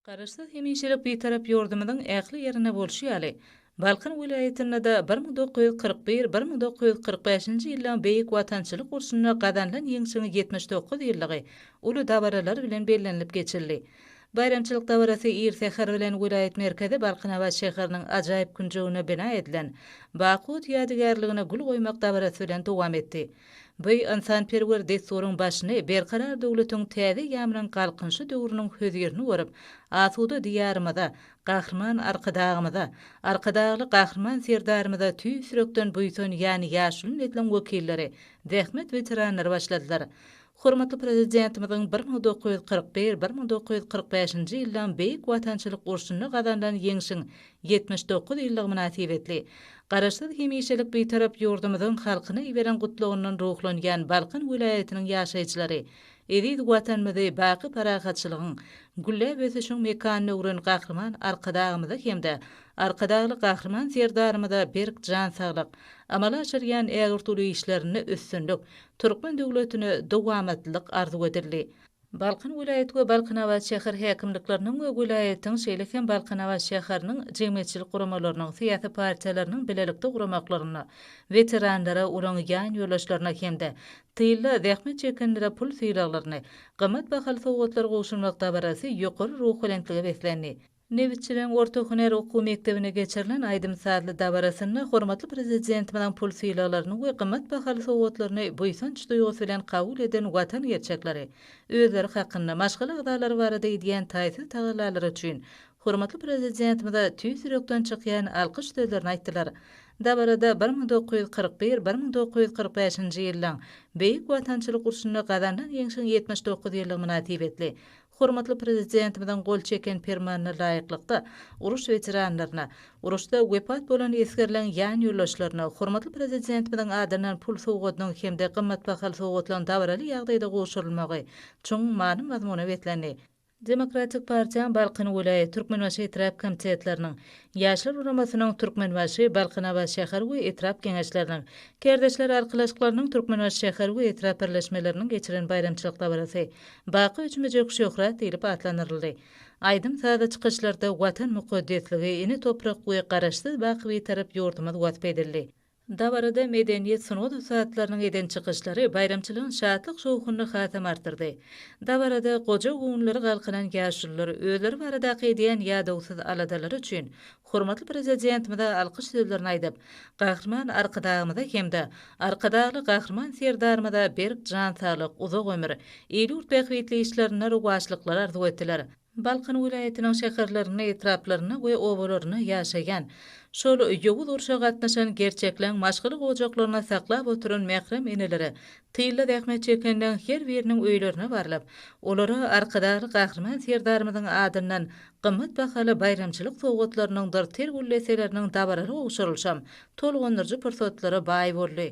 Garaşsyz hemişelik Bitarap ýurdumyzyň ähli ýerinde bolşy ýaly, Balkan welaýatynda-da 1941, 1945-nji ýyllaryň Beýik Watançylyk urşunda gazanylan Ýeňşiň 79 ýyllygy uly dabaralar bilen bellenilip geçildi. Baýramçylyk dabarasy ir säher bilen welaýat merkezi Balkanabat şäheriniň ajaýyp künjeginde bina edilen Baky ot ýadygärligine gül goýmak dabarasy bilen dowam etdi. Bu ynsanperwer dessuryň başyny Berkarar döwletiň täze eýýamynyň Galkynyşy döwrüniň hözirini görüp, asuda Diýarymyza, Gahryman Arkadagymyza, Arkadagly Gahryman Serdarymyza tüýs ýürekden buýsanýan ýaşuly nesliň wekilleri, zähmet weteranlary başladylar. Hormatly Prezidentimiziň 1941, 1945-nji ýyldan Beýik Watançylyk urşunda gazanylan Ýeňşiň 79 ýyllygy mynasybetli Garaşsyz, hemişelik Bitarap ýurdumyzyň halkyna iberen Gutlagyndan ruhlanýan Balkan welaýatynyň ýaşaýjylary eziz Watanymyzy baky parahatçylygyň, gülläp ösüşiň mekanyna öwren Gahryman Arkadagymyza hem-de Arkadagly Gahryman Serdarymyza berk jan saglyk, amala aşyrýan ägirt uly işlerinde üstünlik, türkmen döwletine dowamatlylyk arzuw edildi. Balkan welaýat we Balkanabat şäher häkimlikleriniň we welaýatyň, şeýle hem Balkanabat şäheriniň jemgyýetçilik guramalarynyň, syýasy partiýalarynyň bilelikde guramaklarynda weteranlara, olaryň ýan ýoldaşlaryna hem-de tylda zähmet çekenlere pul sylaglaryny, gymmat bahaly sowgatlary gowşurmak dabarasy ýokary ruhubelentlige beslendi. Nebitçiligiň orta hünär okuw mekdebinde geçirilen aýdym-sazly dabarasynda hormatly Prezidentimiziň pul sylaglaryny we gymmat bahaly sowgatlaryny buýsanç duýgusy bilen kabul eden Watan gerçekleri özleri hakynda, maşgala agzalary barada edýän taýsyz tagallalary üçin hormatly Prezidentimize tüýs ýürekden çykýan alkyş sözlerini aýtdylar. Dabarada 1941, 1945-nji ýyllaň Beýik Watançylyk urşunda gazanylan Ýeňşiň 79 ýyllygy mynasybetli Hormatly Prezidentimiziň gol çeken Permanyna laýyklykda, uruş weteranlaryna, uruşda wepat bolan esgerleň ýan ýoldaşlaryna hormatly Prezidentimiziň adyndan pul sowgadynyň hem-de gymmatbahaly sowgatlaryň dabaraly ýagdaýda gowşurylmagy çuň many-mazmuna beslendi. Demokratik partiýaň Balkan welaýat, Türkmenbaşy etrap komitetleriniň, Ýaşlar guramasynyň Türkmenbaşy, Balkanabat şäher we etrap Geňeşleriniň, Kärdeşler arkalaşyklarynyň Türkmenbaşy şäher we etrap birleşmeleriniň geçiren baýramçylyk dabarasy Baky öçmejek şöhrat diýlip atlandyryldy. Aýdym-sazly çykyşlarda Watan mukaddesligi, ene toprak we Garaşsyz, baky Bitarap ýurdumyz wasp edildi. Dabarada medeniýet, sungat ussatlarynyň eden çykyşlary baýramçylygyň şatlyk-şowhunyny hasam artdyrdy. Dabarada goja göwünleri galkynan ýaşulular özleri baradaky edýän ýadawsyz aladalary üçin hormatly Prezidentimize alkyş sözlerini aýdyp, Gahryman Arkadagymyza hem-de Arkadagly Gahryman Serdarymyza berk jan saglyk, uzak ömür, il-ýurt bähbitli işlerinde rowaçlyklar arzuw etdiler. Balkan welaýatynyň şäherlerinde, etraplarynda we obalarynda ýaşaýan, şol ýowuz urşa gatnaşan gerçekleň maşgala ojaklaryny saklap oturan mährem enelere, tylda zähmet çekenleň her biriniň öýlerine barlyp, olara Arkadagly Gahryman Serdarymyzyň adyndan gymmat bahaly baýramçylyk sowgatlarynyňdyr ter gül desseleriniň dabaraly gowşurylyşam tolgundyryjy pursatlara baý boldy.